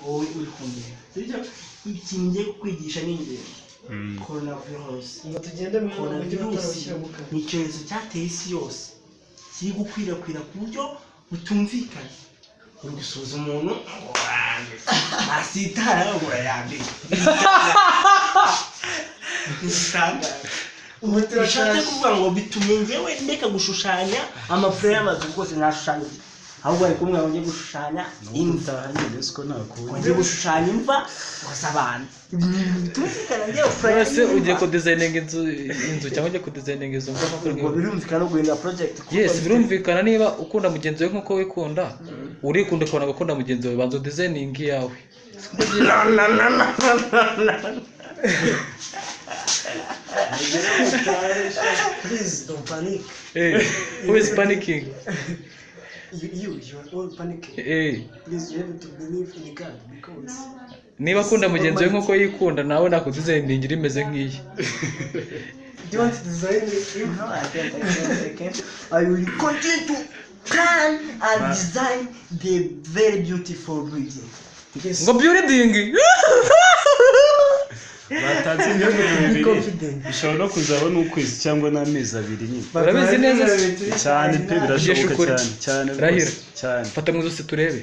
Wowe uri kundeba, sibyo? Ikintu ngiye kukwigisha ni ingenzi. Coronavirus. Ngo tugende mwana, mujye Coronavirus batarabushyira mu kanwa. ni icyorezo cyateye isi yose, kiri gukwirakwira ku buryo butumvikana. Uri gusuhuza umuntu ngo uranduye, wasitara ngo urayanduye. Ni igitangaza. Ubu Bishatse turashaje. kuvuga ngo bitumye njyewe ndeka gushushanya amapure y'amazu rwose. Nashushanya iki? Ahubwo bari kumwe ngo njye gushushanya imva. Nyine siko nakundi. Ngo njye gushushanya imva ngo z'abantu. Ni ibintu bitumvikana, njyewe plan Ese y'imva. ugiye kudesigninga inzu cyangwa ugiye kudesigninga izo mva nk'uko Ubwo birumvikana no guhindura project kuko Yes, birumvikana. Niba ukunda mugenzi wawe nk'uko wikunda, urikunda ukabona gukunda mugenzi wawe, banza udesigninge iyawe. No, no, no, no, no, no. Please don't panic. Hey, who is panicking? You are all panicking. Hey. Please, you have to believe in God because Niba akunda mugenzi we nk'uko yikunda, nawe nakudesigningira imeze nk'iyi. Do you want to design it? No, I can't, I can't, I can't. I will continue to plan and design the very beautiful building. Yes. Ngo building. Batanze ibyumweru 2. Confident. Bishobora no kuzaba n'ukwezi cyangwa n'amezi 2 nyine. Urabizi neza se? Cyane pe, birashoboka. Ukuri. Cyane cyane rwose. Rahira. Cyane. Fata mu ijosi turebe.